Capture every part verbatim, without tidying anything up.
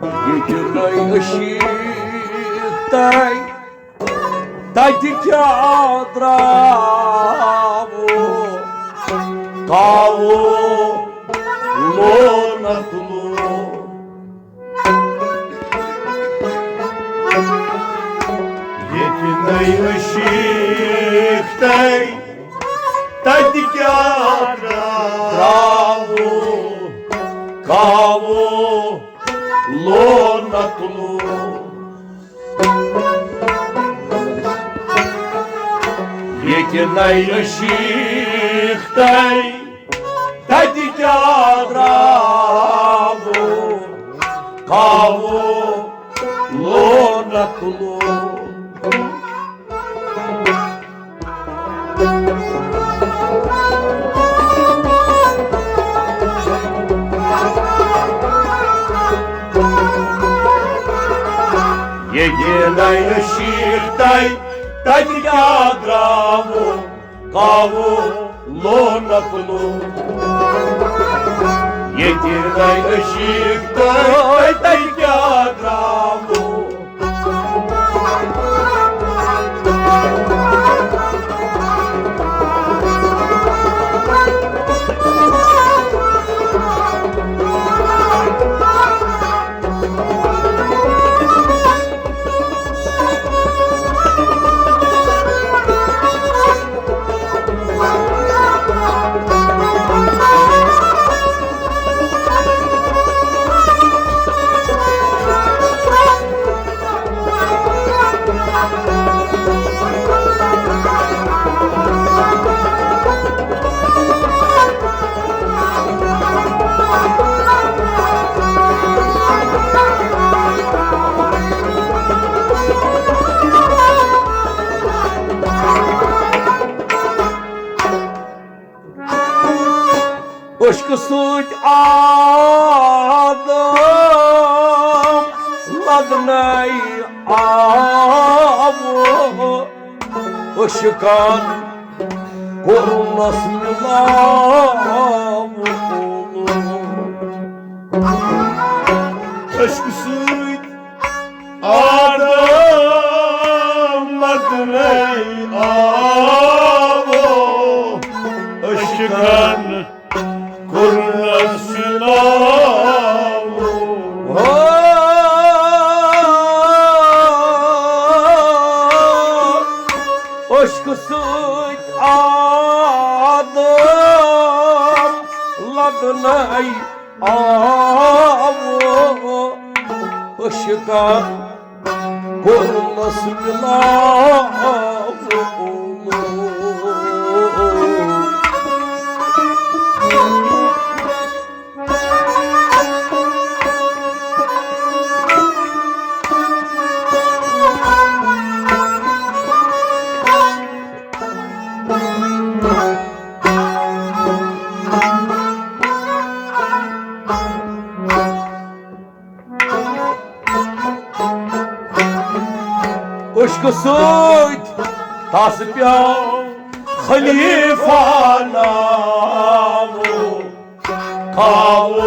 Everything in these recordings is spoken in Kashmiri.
ییٚتہِ نَے عشیٖق تَے، تَتہِ کیٛاہ درٛاوُ؟ کاوُ لونَتھ لوٚگ۔ ییٚتہِ نَے عشیٖق تَے، تَتہِ کیٛاہ درٛاوُ؟ کاوُ لونَتھ لوٚگ۔ ییٚتہِ نَے عشیٖق تَے، تَتہِ کیٛاہ درٛاوُ؟ کاوُ لونَتھ لوٚگ۔ ییٚتہِ نَے عشیٖق تَے، تَتہِ کیٛاہ درٛاوُ؟ کاوُ لونَتھ لوٚگ۔ ییٚتہِ نَے عشیٖق تَے، تَتہِ کیٛاہ درٛاوُ؟ عشقہٕ سۭتۍ آدم لدنَے آوُ، عشقن کوٚرنس مِلاوُ۔ عشقہٕ سۭتۍ آدم لدنَے آوُ، عشقن کوٚرنس مِلاوُ۔ ہو، عشقہٕ سۭتۍ آدم لدنَے آوُ، عشقن کوٚرنس مِلاوُ۔ عشقہٕ سۭتۍ تس پیوٚو خلیفہ ناوُ، کاوُ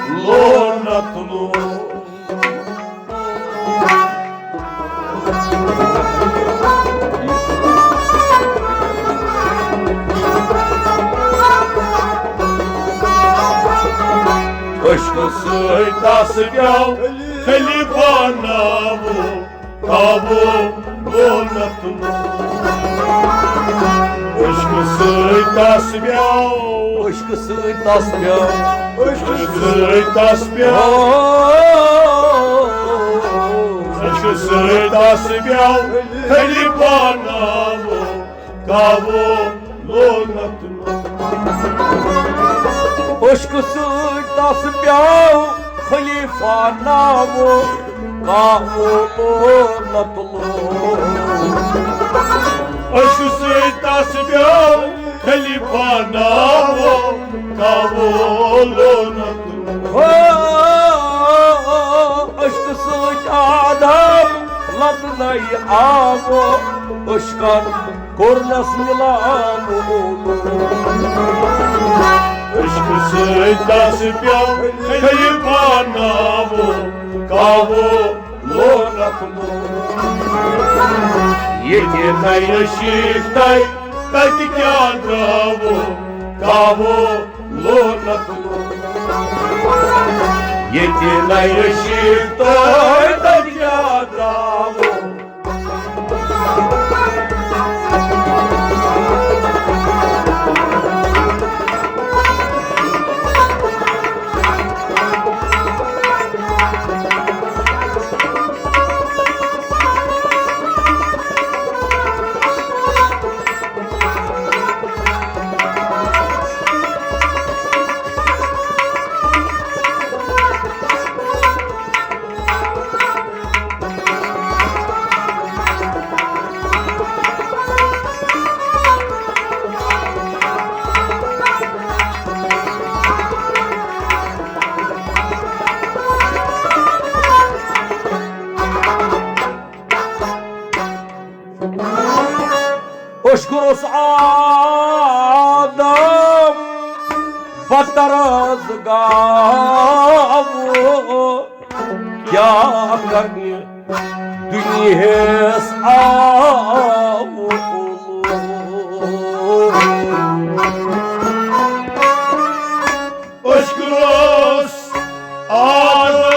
لونَتھ لوٚگ۔ عشقہٕ سۭتۍ تس پیوٚو خلیفہ ناوُ، کاوُ لونَتھ لوٚگ۔ عشقہٕ سۭتۍ تس پیوٚو، عشقہٕ سۭتۍ تس پیوٚو، عشقہٕ سۭتۍ تس پیوٚو، عشقہٕ سۭتۍ تس پیوٚو خلیفہ ناوُ، کاوُ لونَتھ لوٚگ۔ عشقہٕ سۭتۍ تس پیوٚو خلیفہ ناوُ، کاوُ لونَتھ لوٚگ۔ عشقہٕ سۭتۍ تس پیوٚو خلیفہ ناوُ، کاوُ لونَتھ لوٚگ۔ ہو، عشقہٕ سۭتۍ آدم لدنَے آوُ، عشقن کوٚرنس مِلاوُ۔ عشقہٕ سۭتۍ تس پیوٚو خلیفہ ناوُ، آوو لونک لون۔ ییٚتہِ نَیہِ شیٖشتَے تَتہِ کیٛاہ درٛاوو، کاوو لونک لون۔ ییٚتہِ نَیہِ شیٖشتَے تَتہِ کیٛاہ درٛاوو۔ أشکرس آدم پترس گاو، کیٛاہ کرنہِ دُنیاہس آوُس۔ أشکرس آدم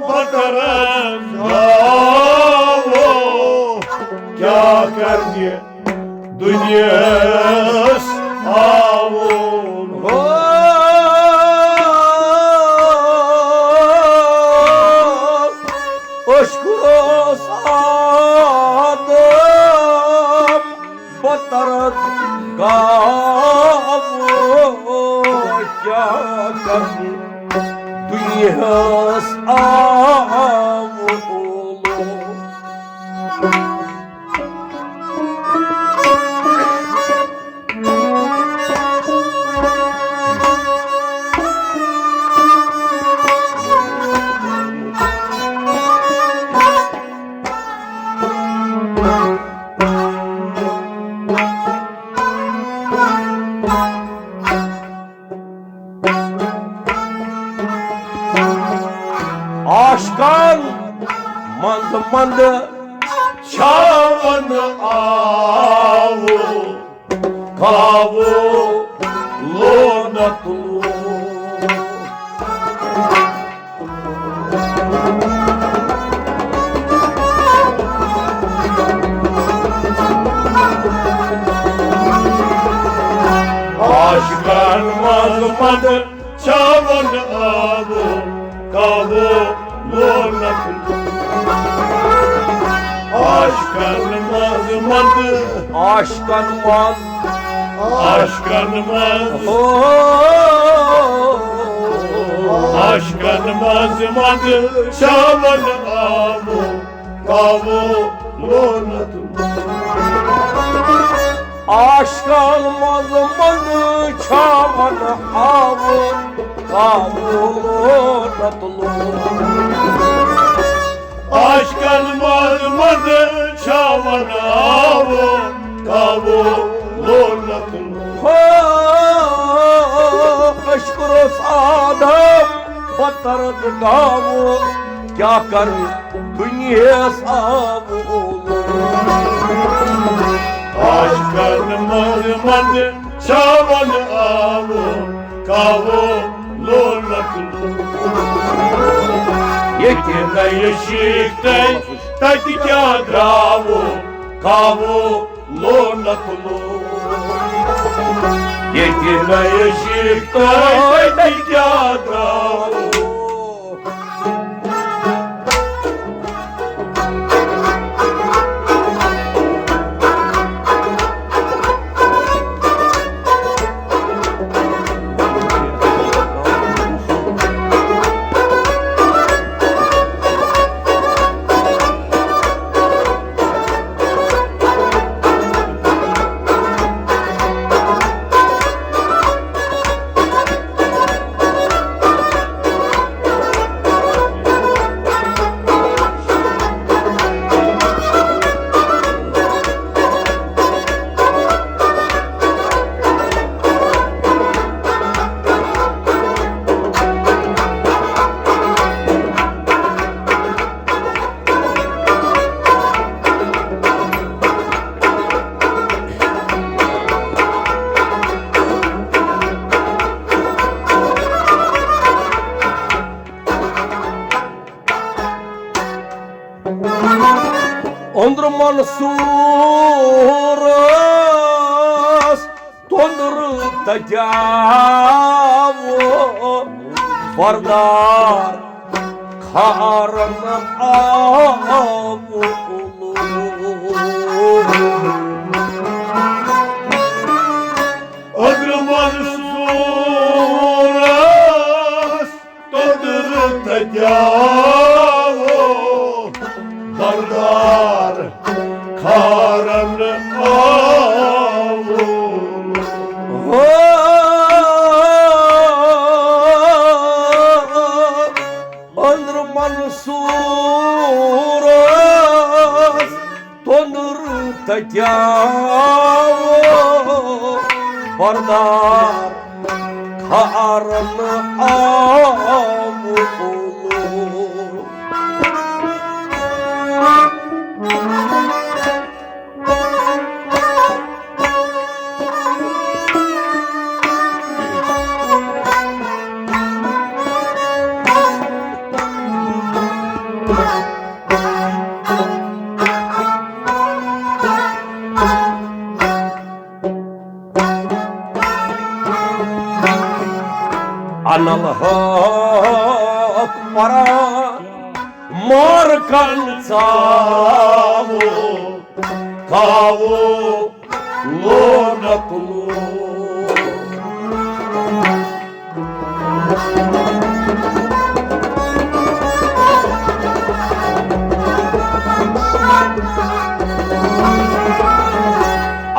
پترس گاو، کیٛاہ کرنہِ دُنیاہس آوُن۔ ہو، أشکرس آدم پترس گاو، کیٛاہ کرنہِ دُنیاہس آوُن۔ عاشقن منٛز منٛد چھاون آوُ، کاوُ لونت لون۔ عاشقن منٛز منٛد چھاون آوُ، کاوُ لونت لون۔ عاشقن منٛز منٛد، عاشقن منٛز، عاشقن منٛز، ہو۔ عاشقن منٛز منٛد چھاون آوُ، کاوُ لونت لون۔ عاشقن منٛز منٛد چھاون آوُ، کاوُ لونت لون۔ عاشقن منٛز منٛد چھاون آوُ، کاوُ لونت لون۔ ہو، أشکرس آدم پترس گاو، کیٛاہ کرٕ دُنیاہس آوُ۔ عاشقن منٛز منٛد چھاون آوُ، کاوُ لونت لون۔ ییٚتہِ نَیہِ شیٖشتَے تَتہِ کیٛاہ درٛاوُ، کاوُ لونت لون۔ ییٚتہِ نَیہِ شیٖشتَے تَتہِ کیٛاہ درٛاوُ۔ منصورس تُندر تتیاو بردار کھارن آو۔ أدرٕ منصورس تُندر تتیاو بردار کھارن آو۔ ہو، أدرٕ منصورس تُندر تتیاو بردار کھارن آو۔ انل حق پران مارکن ژاو کاو لونک لو۔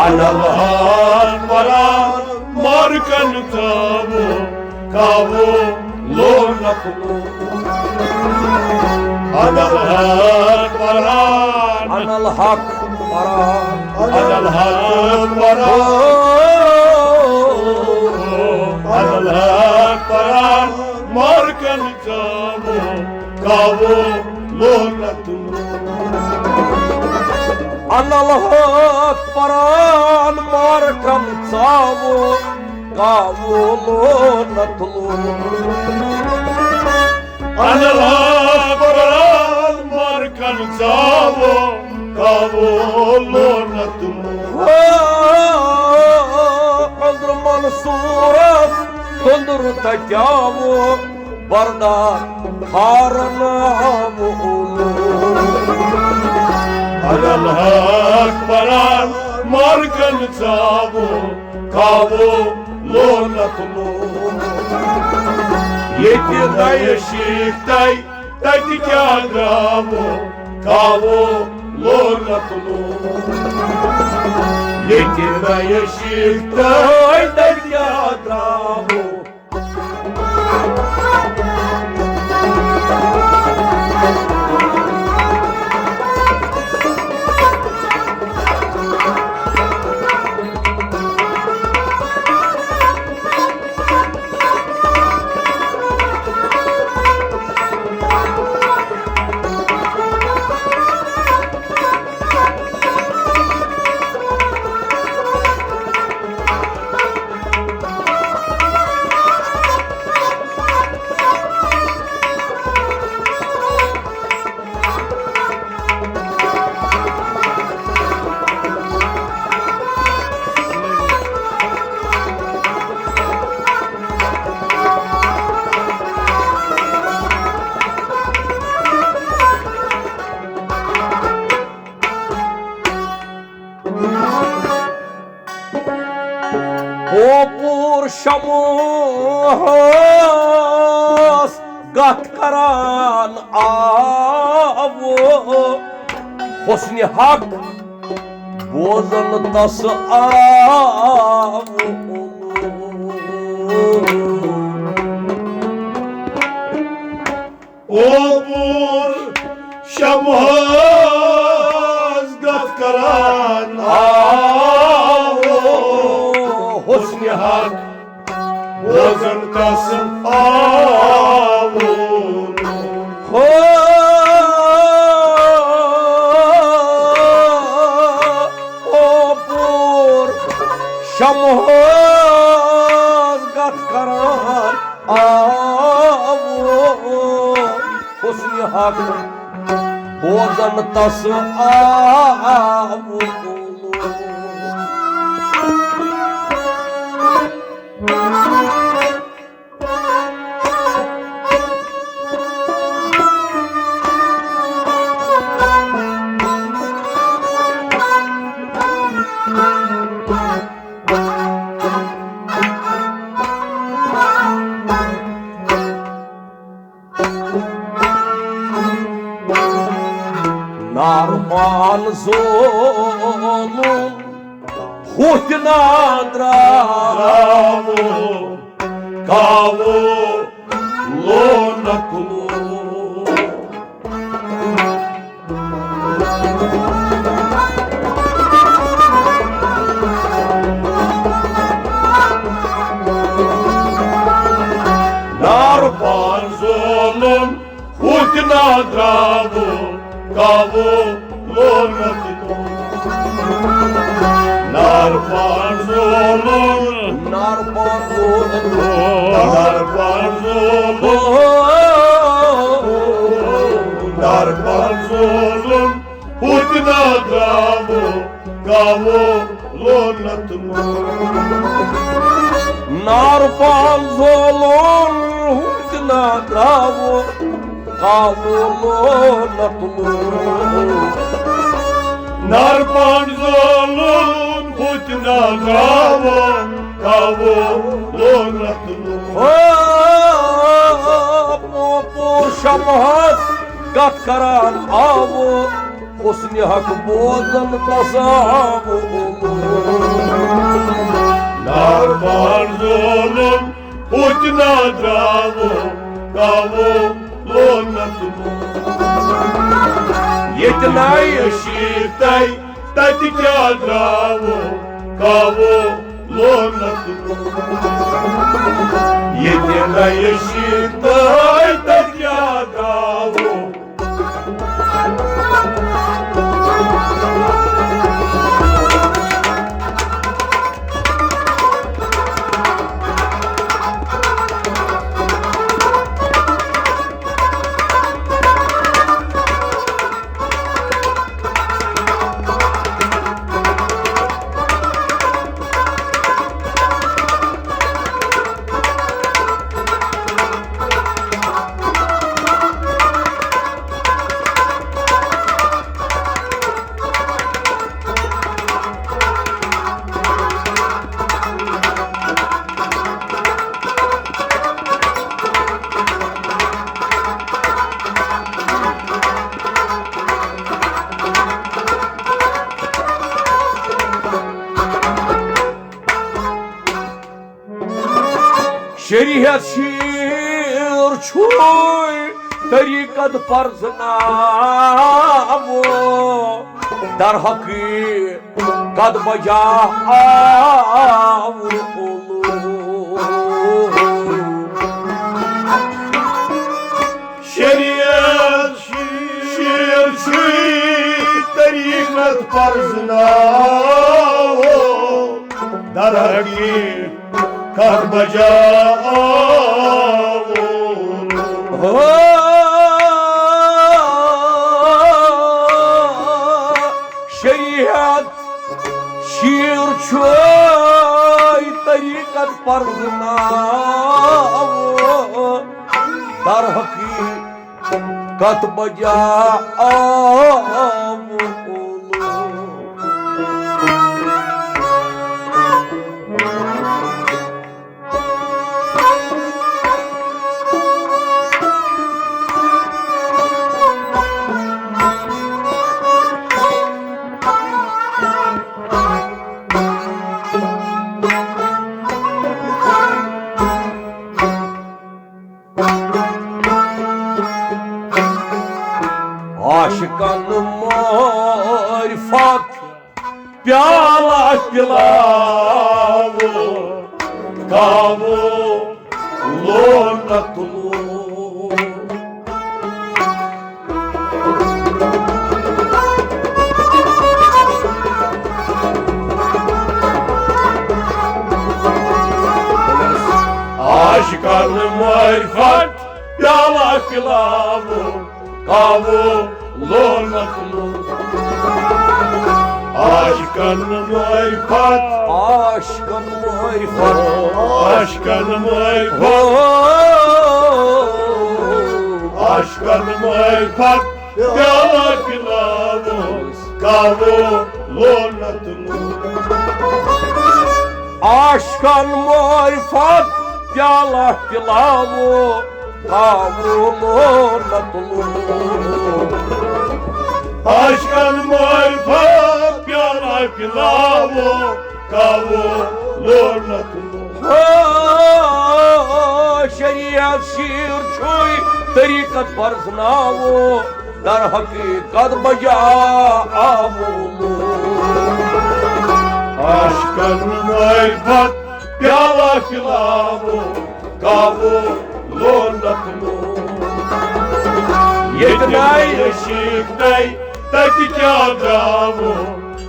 انل حق پران مارکن ژاو کاو لونک لو۔ انل حق پران۔ انل حق پران۔ انل حق پران۔ انل حق پران مارکن ژاو کاو لونک لو۔ انل حق پران مارکن ژاو کاو لونک لو۔ انل حق پران مارکن ژاو کاو لونک لو۔ ہو، أدرٕ منصورس تُندر تتیاو بردار کھارن آو۔ انل حق پران مارکن ژاو کاو لونک لو۔ ییٚتہِ نَیہِ شیٖخ تَے تَتہِ کیٛاہ درٛاو کاو لونک لو۔ ییٚتہِ نَیہِ شیٖخ تَے تَتہِ کیٛاہ درٛاو۔ اوپور شموہس گتھ کران آو حسنِ حق بوزن تس آو۔ اوپور شمہس گتھ کران آو حسنِ حق بوزن تس آو۔ ہو، اوپور شمہس گتھ کران آو حسنِ حق بوزن تس آو اولو۔ نار پان زولُن ہوٚتۍ نادراوُن، کاوُن لونت لون۔ نار پان زولُن ہوٚتۍ نادراوُن، کاوُن لونت لون۔ نار پان زولُن، نار پان زولُن، نار پان زولُن، نار پان زولُن ہوٚتۍ نادراوُن، کاوُن لونت لون۔ نار پان زولُن ہوٚتۍ نادراوُن، کاوُن لونت لون۔ نار پان زولُن ہوٚتۍ نادراوُن، کاوُن لونت لون۔ ہو، پوپور شمہس کتھ کران آوُ، حسنِ حق بوزن تس آوُ۔ نار پان زولُن ہوٚتۍ نادراوُن، کاوُن لونت لون۔ ییٚتہِ نَے شیٖرتَے تَتہِ کیٛاہ درٛاوُن، کاوُن لونت لون۔ ییٚتہِ نَے شیٖرتَے تَتہِ کیٛاہ درٛاوُن۔ شریعت شیٖر چھُے طریٖقت پرزناوُن، در حقیقت بجا آوُن اولو۔ شریعت شیٖر چھُے طریقت پرزناوُن، در حقیقت کتھ بجا آوُن۔ ہو، شریعت شیٖر چھُے طریقت پرزناوُن، در حقیقت کتھ بجا آوُن اولو۔ عاشقن معرفت پیالہ پلاوُن، کاوُن لونت لون۔ عاشقن معرفت پیالہ پلاوُن، کاوُن لونت لوٚگ۔ عاشقن معرفت، عاشقن معرفت، عاشقن معرفت، ہو۔ عاشقن معرفت پیالہ پلاوو، کاوو لونت لوٚگ۔ عاشقن معرفت پیالہ پلاوو، کاوو لونت لوٚگ۔ عاشقن معرفت پیالہ پلاوو، کاوو لونت لوٚگ۔ ہو، شریعت شیر چھُے طریقت پرزناوو، در حقیقت بجا آوو لوگ۔ عاشقن معرفت پیالہ پلاوو، کاوو لونت لوگ۔ ییٚتہِ نَے عشیٖق نَے تَتہِ کیٛاہ درٛاوو،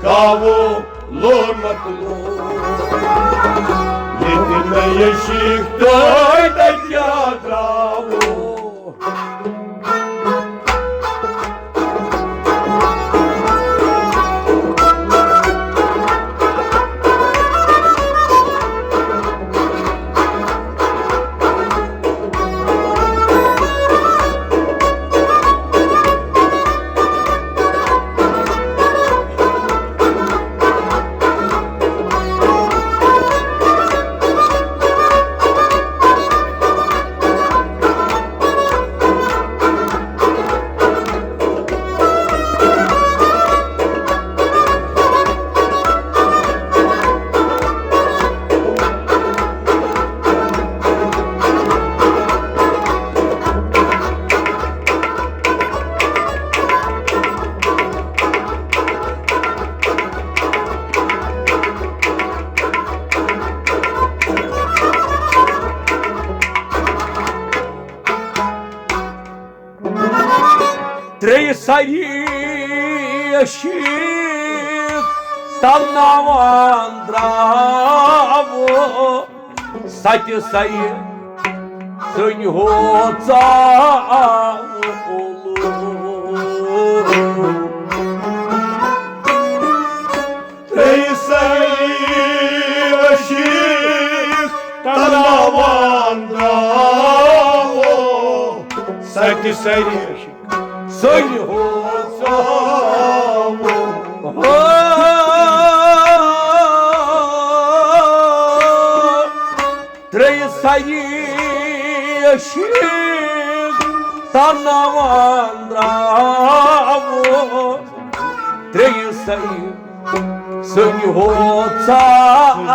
کاوو لونت لوگ۔ ییٚتہِ نَے عشیٖق نَے تَتہِ کیٛاہ درٛاوو۔ ترٛیٚیہِ سَرِ عشیٖق تَلناوان درٛاوو، سَتہِ سَرِ سٔنۍ ہوژاوو۔ ترٛیٚیہِ سَرِ عشیٖق تَلناوان درٛاوو، سَتہِ سَرِ عشیٖق سٔنۍ ہوژاوو۔ ہو۔ ترٛیٚیہِ سَرِ عشیٖق تَلناوان درٛاوو، ترٛیٚیہِ سَرِ سٔنۍ ہوژاوو۔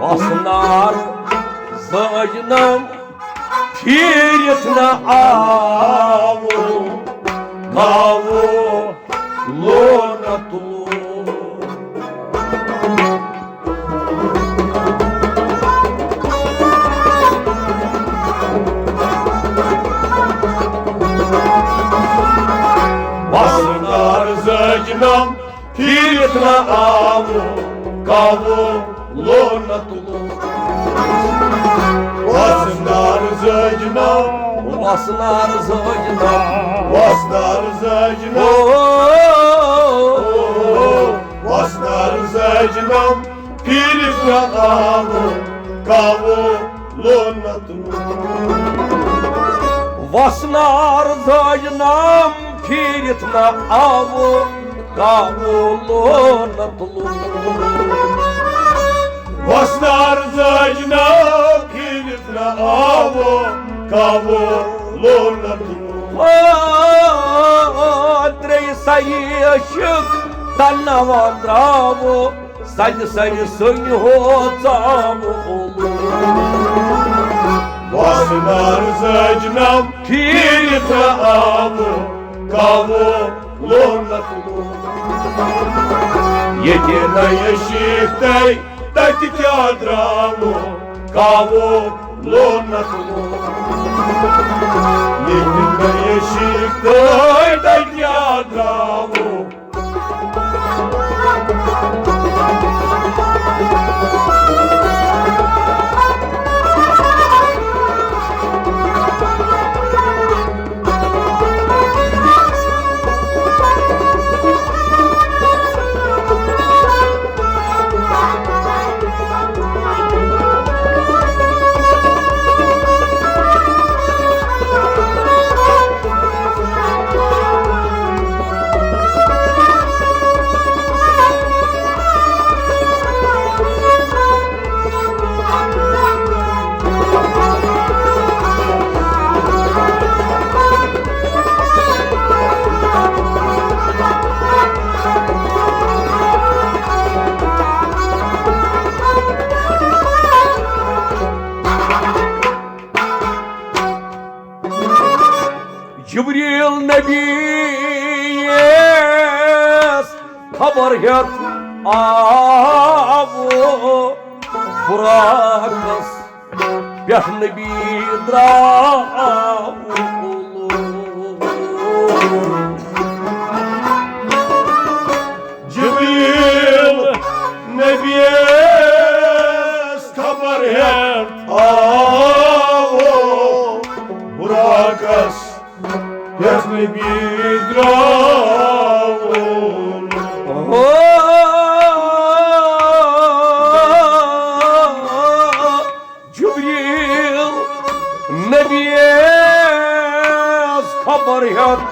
وۄسنار زٲجنم پھیٖرِتھ نہ آوو، گاوو لونت لوگ۔ وۄسنار زٲجنم پھیٖرِتھ نہ آوو، گاوو لونت لوگ۔ وۄسنار زٲجنم، وۄسنار زٲجنم، وۄسنار زٲجنم، او، وۄسنار زٲجنم پھیٖرِتھ نہ آوو، گاوو لونت لوگ۔ وۄسنار زٲجنم پھیٖرِتھ نہ آوو، گاوو لونت لوگ۔ وۄسنار زٲجنم پھیٖرِتھ نہ آوو، گاوو لونت لوگ۔ او، ترٛیٚیہِ سَرِ عشیٖق تَلناوان درٛاوو، سَتہِ سَرِ سٔنۍ ہوژاوو۔ وۄسنار زٲجنم پھیٖرِتھ آوو، گاوو لونت لوگ۔ ییٚتہِ نَیہِ شیٖخ تَے تَتہِ کیٛاہ درٛاوُ، کاوُ لونَتھ لوٚگ۔ ییٚتہِ نَیہِ شیٖخ تَے تَتہِ کیٛاہ درٛاوُ۔ جبریل نبی یس خبر ہیتھ آو براقس پٮ۪ٹھ نبی درٛاو۔ جبریل نبی یس خبر ہیتھ آو براقس پٮ۪ٹھ نبی درٛاوُن۔ ہو، جبریل نبی یس خبر ہیتھ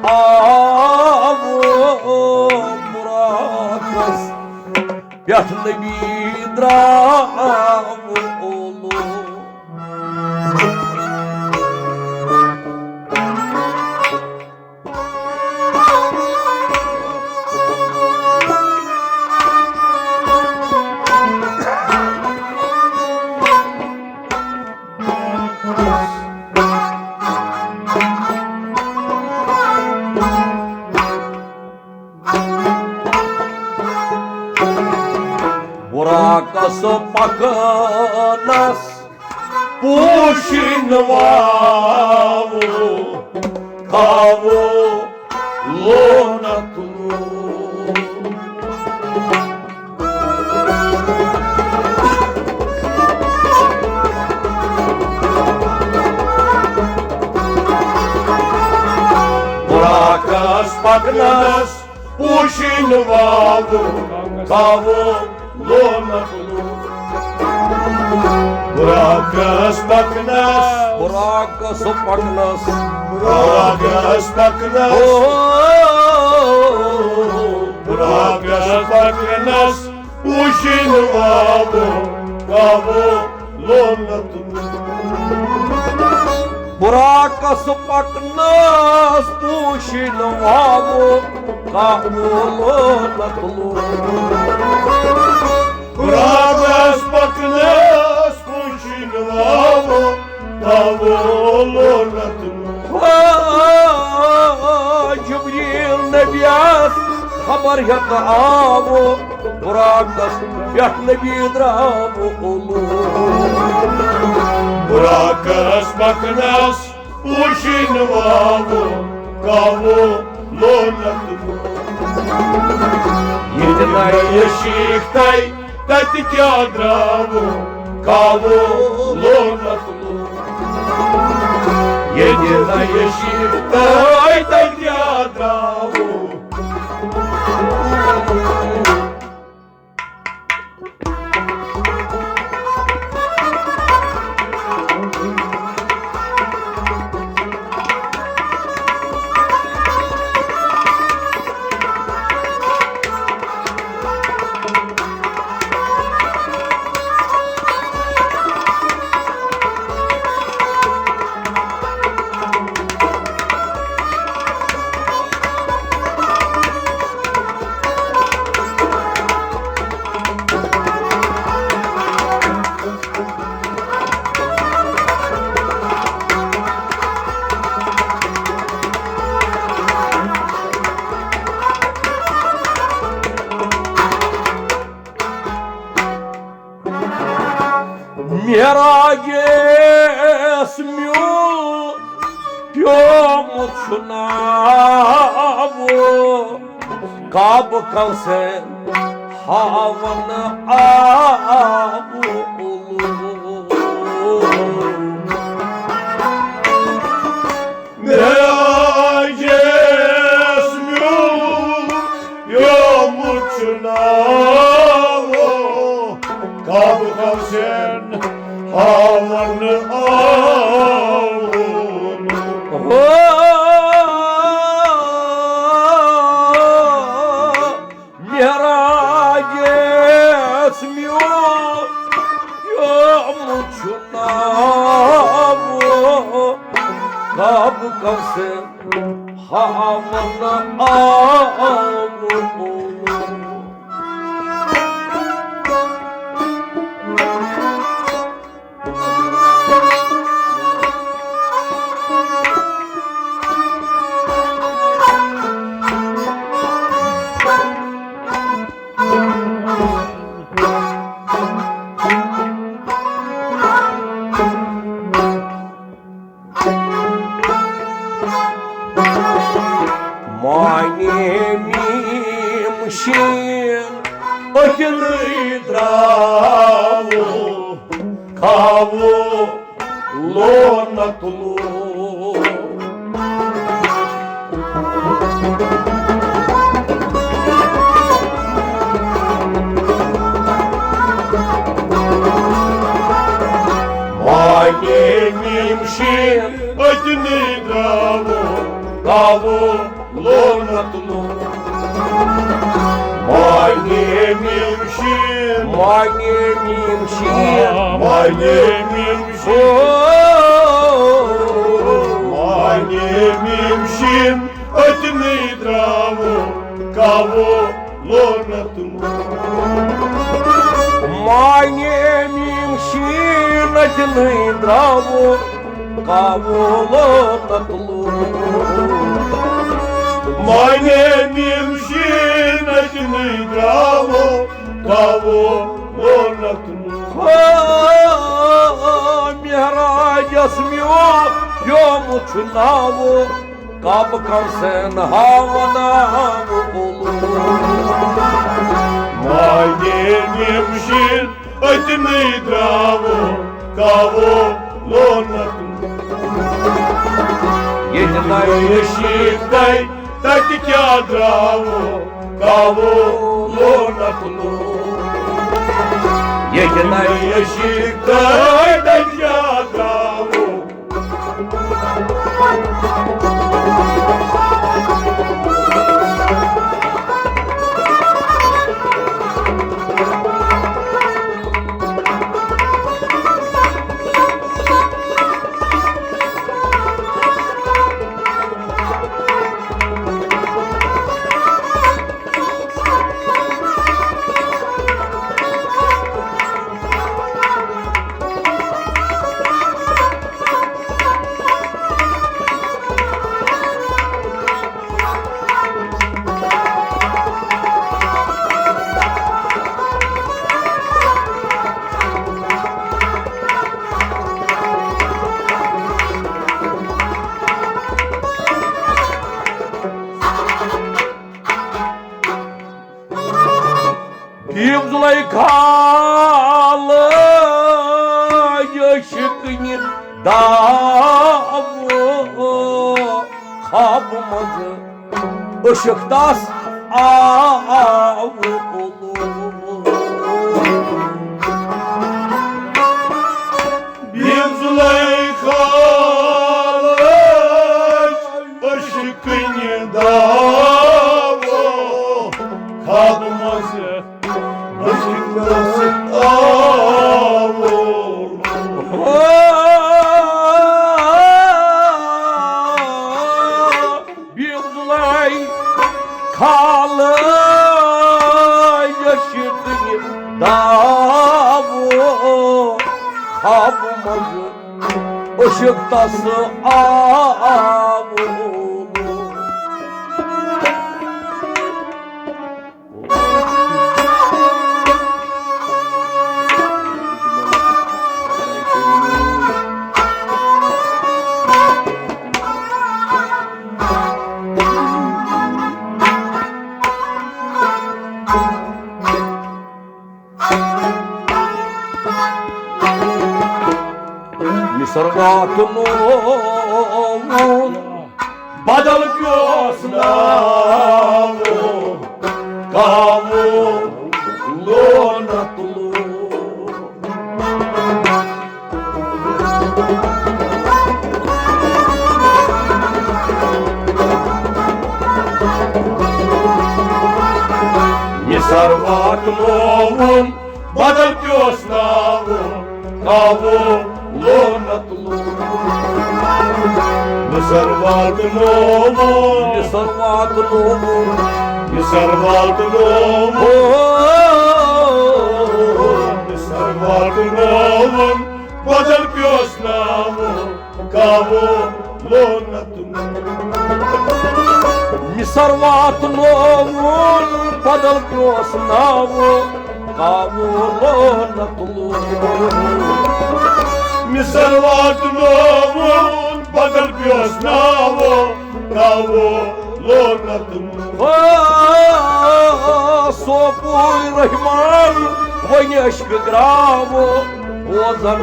آو براقس پٮ۪ٹھ نبی درٛاوُن۔ براقس پکنس پوشن واو کاوُ لونت لوگ۔ براقس پکنس پوشن واو کاوُ لونت لوگ۔ براقس پکنس، براقس پکنس، براقس پکنس، او، براقس پکنس پوشن واو کاوُ لونت لوگ۔ براقس پکنس پوشن واو کاوُ لونت لوگ۔ براقس پکنس پوشن واو کاوُ لونت لوگ۔ جبریل نبیس خبر ہیتھ آو براقس پٮ۪ٹھ نبی درٛاو اولو۔ براقس پکنس پوشن واو کاوُ لونت لوگ۔ ییٚتہِ نَیہِ شیٖخ تَے تَتہِ کیٛاہ درٛاوُ کاوُ لونت لوگ۔ ییٚتہِ نَیہِ شیٖخ تَے تَتہِ کیٛاہ درٛاوُ۔ جسمیو پیومُت چھُ ناو کعبہٕ کلسن ہاوان آب اولو۔ معراج یس میون یوم چھُ ناو کعبہٕ کلسن ہاوان آو۔ ہو، معراج یس میون یوم چھُ ناو کعبہٕ کلسن ہاوان آو۔ معنی میم شین أتنٕے درٛاوُ کھاوُ لونت لو۔ معنی میم شین أتنٕے درٛاوُ کھاوُ لونت لو۔ معنی میم شین۔ معنی میم شین۔ معنی میم شین۔ او۔ معنی میم شین۔ أتنٕے درٛاوُ کھاوُ لونت لو۔ معنی میم شین۔ أتنٕے درٛاوُ کھاوُ لونت لو۔ معنی میم شین۔ أتنٕے درٛاوُ کھاوُ لونت لو۔ ہو، معراج یس میون یوم چھُ ناوُ کعبہٕ کلسن ہاوان آو اولو۔ معنی میم شین۔ أتنٕے درٛاوُ کھاوُ لونت لو۔ ییٚتہِ نَے عشیٖق تَے تَتہِ کیٛاہ درٛاوُ کھاوُ لونت لو۔ ییٚتہِ نَے عشیٖق تَے تَتہِ کیٛاہ درٛاوُ۔ بیم زلیخا لٲج عشقٕنہِ داوٕ خوابہٕ منٛزٕ عشق تس آو۔ بیم زلیخا لٲج عشقٕنہِ داوٕ خوابہٕ منٛزٕ عشق تس آو۔ بیم زلیخا لٲج عشقٕنہِ داوٕ خوابہٕ منٛزٕ عشق تس آو۔ واتنووُن، بدل پیوس ناوُن، کاوُن لونت لون۔ مِسر واتنووُن، بدل پیوس ناوُن، کاوُن لونت لون۔ مِسر واتنووُن، مِسر واتنووُن، مِسر واتنووُن، مِسر واتنووُن، بدل پیوس ناوُن، کاوُن لونت لون۔ مِسر واتنووُن، بدل پیوس ناوُن، کاوُن لونت لون۔ مِسر واتنووُن، بدل پیوس ناوُن، کاوُن لونت لون۔ آ، سوپور رحمان، وۄنۍ عشقہٕ گراوُن۔ بوزن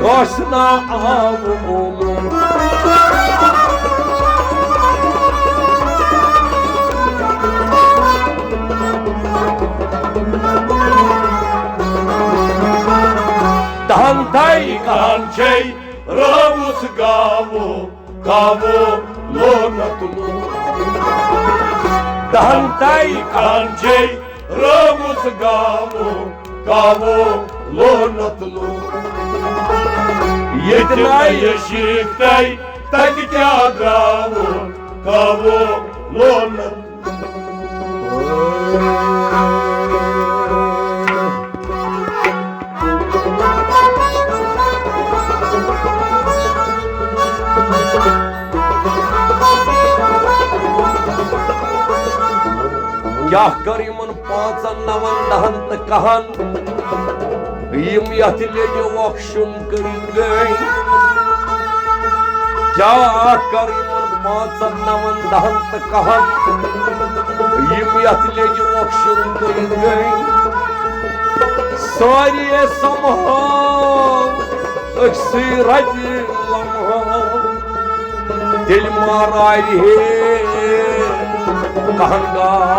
گژھِ نا آب اولُم۔ دہن تھائی کہن چھے رٲوُس گاوو، گاوو لونت لون۔ دہن تھائی کہن چھے رٲوُس گاوو، گاوو لونت لون۔ ییٚتہِ نَے شیٖکھ تَے تَتہِ کیٛاہ درٛاوُن، گاوو لونت۔ کیٛاہ کٔر یِمن پانٛژن، نون، دہن تہٕ کہن، یِم یتھ لیٚجہِ وۄکھشُن کٔرِتھ گٔے؟ کیٛاہ کٔر یِمن پانٛژن، نون، دہن تہٕ کہن، یِم یتھ لیٚجہِ وۄکھشُن کٔرِتھ گٔے؟ سارے سمہاو أکسٕے رتہِ لمحہٕ۔ تیٚلہِ ما راوِ ہے کہن گاو